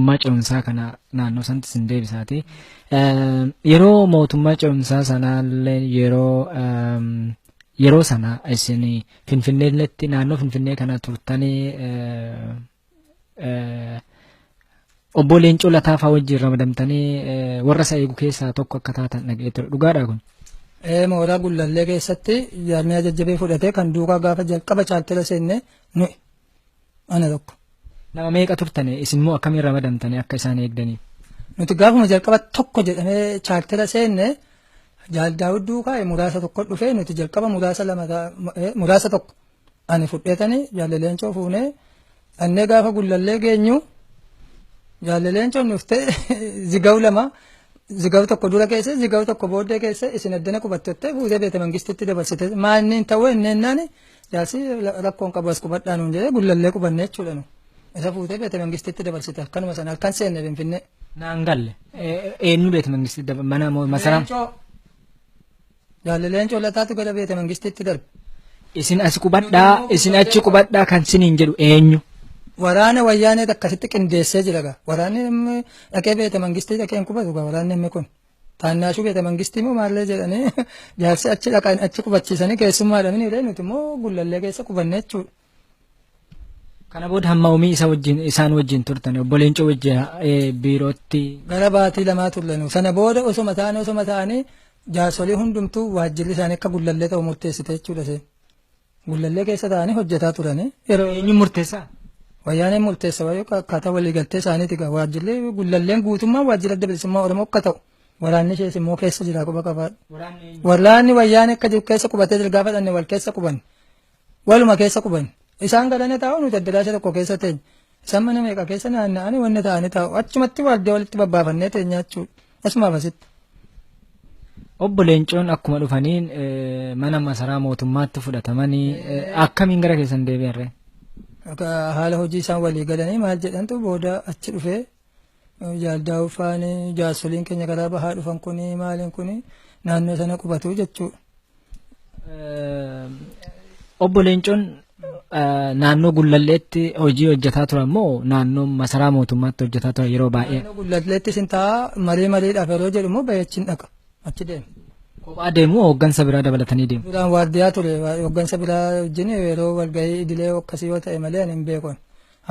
Mootummaa ce'umsaa kana naannoo sanatti isin deebisaati. Yeroo mootummaa ce'umsaa sanaallee yeroo sana isin Finfinneetti naannoo Finfinnee kana turtanii obbo Leencoo Lataa fa'aa wajjin ramadamtanii warra isa eegu keessaa tokko akka taatan dhaga'ee ture. Dhugaadhaa kun? Mooraa Gullallee keessatti jaarmiyaa jajjabee fudhatee kan duukaa gaafa jalqaba chaartera seenne nuyi. Ana tokko. Nama meeqa turtani? Isin immoo akkamiin ramadamtani akka isaan eegdaniif? Nuti gaafuma jalqaba tokko jedhamee chaartera seenne Jaal Daawud duukaa muraasa tokko dhufee nuti jalqaba muraasa lama muraasa tokko ani fudheetani Jaalle Leencoo fuunee dhannee gaafa Gullallee geenyu Jaalle Leencoon dhuftee zigaw lama zigaw tokko dura keesse zigaw tokko booddee keesse isin addana qubattottee fuutee beete mangistitti dabarsite maal inni hin ta'u inni ennaani Jaarsi rakkoon qabu as qubadhaa nuun jedhee Gullallee qubanne jechuudha nu. Isa fuutee beete mangistitti dabarsite akkanuma sana halkan seenne Finfinnee. Naan galle. Eenyu beete mangistitti dabar mana moo masaraa? Leencoo. Jaalle Leencoo Lataatu gara beete mangistitti darbe. Isin as qubadhaa isin achi qubadhaa kan siniin jedhu eenyu? Waraana wayyaanee akkasitti qindeessee jira gaa. Waraanni dhaqee beete mangistii dhaqee hin qubatu gaa waraanni inni kun. Taannaashuu beete mangistii moo maallee jedhanii jaarsi achi dhaqan achi qubachiisanii keessummaadha mini ree nuti immoo Gullallee keessa qubanne jechuudha. Kana booda hamma omii isa wajjin isaan wajjin turtan obbo Leencoo wajjin biirootti. Gara baatii lamaa turre nu. Sana booda osoma ta'anii osoma ta'anii jaarsolii hundumtuu waajjirri isaanii akka Gullallee ta'u murteessite jechuudha isheen. Gullallee keessa ta'anii hojjetaa turanii. Yeroo Eenyu murteessaa? Wayyaaneen murteessa wayyoo akkaataa waliigaltee isaaniiti egaa waajjirri Gullalleen guutummaan waajjira Adda Bilisummaa Oromoo akka ta'u waraanni ishees immoo keessa jira quba qabaadhu. Waraanni eenyu? Waraanni wayyaanee akka jiru keessa qubatee jira gaafa dhanne wal keessa qubanne. Waluma keessa qubanne. Isaan galana taa'u nuti addaraasha tokko keessa teenya. Isaan mana meeqa keessa naanna'anii wanna ta'anii taa'u. Achumatti waardiyaa walitti babbaafannee teenya jechuudha. Asumaaf asitti. Obbo Leencoon akkuma dhufaniin mana masaraa mootummaatti fudhatamanii akkamiin gara keessan deebi'an ree? Haala hojii isaan walii galanii maal jedhantu booda achi dhufee Jaal Daawud faan jaarsoliin keenya karaa bahaa dhufan kuni maaliin kuni naannoo sana qubatu jechuudha. Obbo Leencoon naannoo Gullalleetti hojii hojjetaa turan moo naannoo masaraa mootummaatti hojjetaa turan yeroo baay'ee? Naannoo Gullalleetti isin ta'a marii mariidhaaf yeroo jedhu immoo bahee achiin dhaqa achi deema. Kophaa deemu hooggansa biraa dabalatanii deemu? Duraan waardiyaa ture hooggansa biraa wajjin yeroo walgahii idilee akkasii yoo ta'e malee ani hin beeku.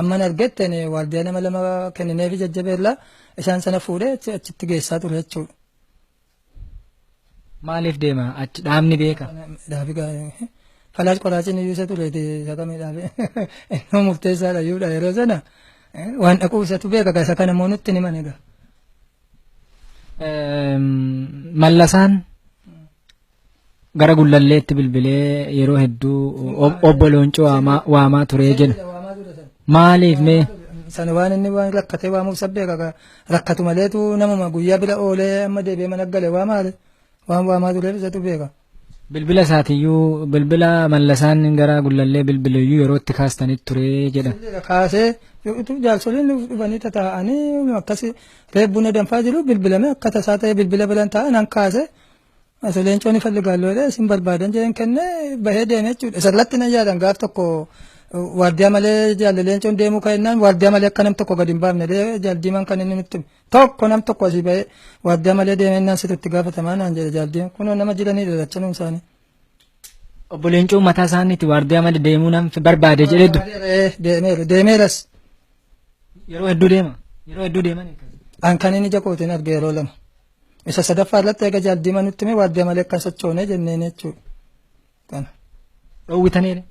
Amman argette ani waardiyaa nama lama kennineefi jajjabeella isaan sana fuudhee achitti geessaa ture jechuudha. Maaliif deema achi dhaabni beeka? Dhaabi falaas qoraaciin iyyuu isa tureeti isa kamii dhaabi innoo murteessaadha iyyuudha yeroo sana waan dhaquu isatu beeka isa kana immoo nutti himan egaa. Mallasaan gara Gullalleetti bilbilee yeroo hedduu obbo Leencoo waamaa ture jedhu. Maaliif mee? Sana waan inni waan rakkatee waamuuf isa beeka rakkatu maleetu namuma guyyaa bira oolee amma deebi'ee mana gale waa maali waan waamaa tureef isatu beeka. Bilbila isaatiyyuu bilbila Mallasaan gara Gullallee bilbiluyyuu yeroo itti kaastanitti ture jedha. Kaasee utuu jaarsoliin dhufanii tataa'anii akkas reef buna danfaa jiru bilbilame akka tasaa ta'e bilbila biran taa'an an kaase Osoo Leencoon ifa ligaalloodha isin barbaadan jedheen kennee bahee deeme jechuudha. Isarratti nan yaadan gaaf tokko waardiyaa malee jaalle Leencoon deemuu ka'ennaan waardiyaa malee akka nam tokko gadi hin baafne jaaldiimaan kan inni nutti hime. Tokko nam tokko asii bahee waardiyaa malee deemennaan situ itti gaafatamaa naan jedhe jaaldiimaan. Kunoo nama jiranidha lachanuun isaanii. Obbo Leencoon mataa isaaniitti waardiyaa malee deemuu nan barbaade jedhee Deemeera deemeeras. Yeroo hedduu deema. Yeroo hedduu deeman. An kan inni ija kootiin arge yeroo lama. Isa sadaffaa irratti eega jaal Diimaa nutti hime waardiyaa malee akka hin sochoone jenneen jechuudha. Kana. Dhoowwitaniire.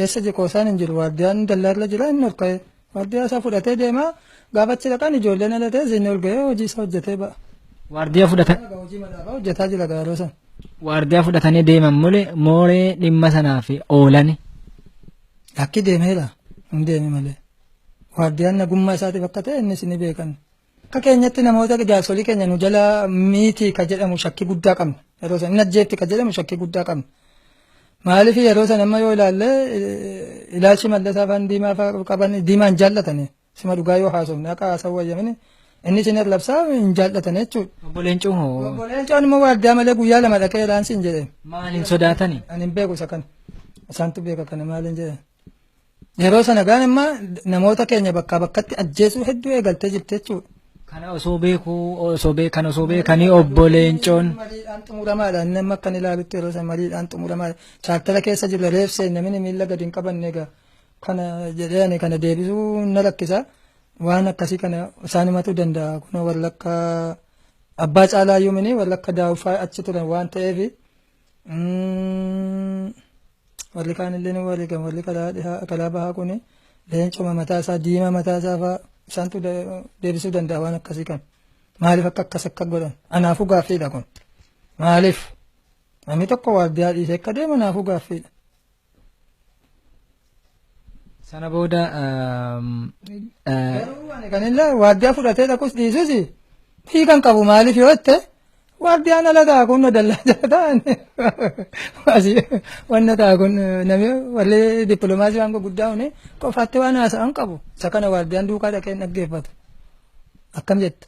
Eessa jeqoosaan hin jiru waardiyaan dallaa irra jira inni ol ka'ee waardiyaa isaa fudhatee deema gaafa achi dhaqan ijoolleen ala ta'e inni ol ga'ee hojii isaa hojjetee ba'a. Waardiyaa fudhatan. Hojii madaabaa hojjetaa jira yeroo sana. Waardiyaa fudhatanii deeman malee mooree dhimma sanaaf oolani. Akki deemeera hin deeme malee. Waardiyaan nagummaa isaatiif akka ta'e innis ni beekan. Akka keenyatti namoota jaarsolii keenya nu jala miitii ka jedhamu shakkii guddaa qabna. Yeroo sana inni ajjeefti ka jedhamu shakkii guddaa qabna. Maaliif yeroo sana amma yoo ilaalle ilaalchi Mallasaa afaan diimaa fa'aa qaban diimaa hin jaallatani. Sima dhugaa yoo haasofne akka haasawuu wayyamini inni isin arrabsaa hin jaallatan jechuudha. Obbo Leencoo hoo? Obbo Leencoon immoo waardiyaa malee guyyaa lama dhaqee ilaalsi hin jedhe. Maaliin sodaatani? Ani hin beeku isa kana. Isaantu beeka kana maaliin jedhe. Yeroo sana gaan immoo namoota keenya bakkaa bakkatti ajjeesuu hedduu eegaltee jirti jechuudha. Kana osoo beekuu osoo beekan osoo beekanii obbo Leencoon. Mariidhaan xumuramaadha. Inni amma akkan ilaalutti yeroo sana mariidhaan xumuramaadha. Chaartara keessa jirra reefsee namni miila gadi hin qabanne egaa kana jedhee ani kana deebisuu na rakkisa. Waan akkasii kana isaanumatu danda'a. Kun warra akka abbaa caalaa yuumini warra akka daawufaa achi turan waan ta'eef warri kaan illee ni wareegan warri karaa dhihaa karaa bahaa kun leencuma mataa isaa diimaa mataa isaa fa'aa isaantu deebisuu danda'a waan akkasii kan. Maaliif akka akkas akka godhan anaafuu gaaffiidha kun. Maaliif namni tokko waardiyaa dhiisee akka deemu anaafuu gaaffiidha. Sana booda Garuu ani kan illee waardiyaa fudhatee dhaqus dhiisus hiikan qabu maaliif yoo jette waardiyaan ala ta'a kun dallaa jala ta'an asii wanna ta'a kun namni warri dippiloomaasii waan gurguddaa kun qofaatti waan haasa'an qabu isa kana waardiyaan duukaa dhaqee hin dhaggeeffatu akkam jetta.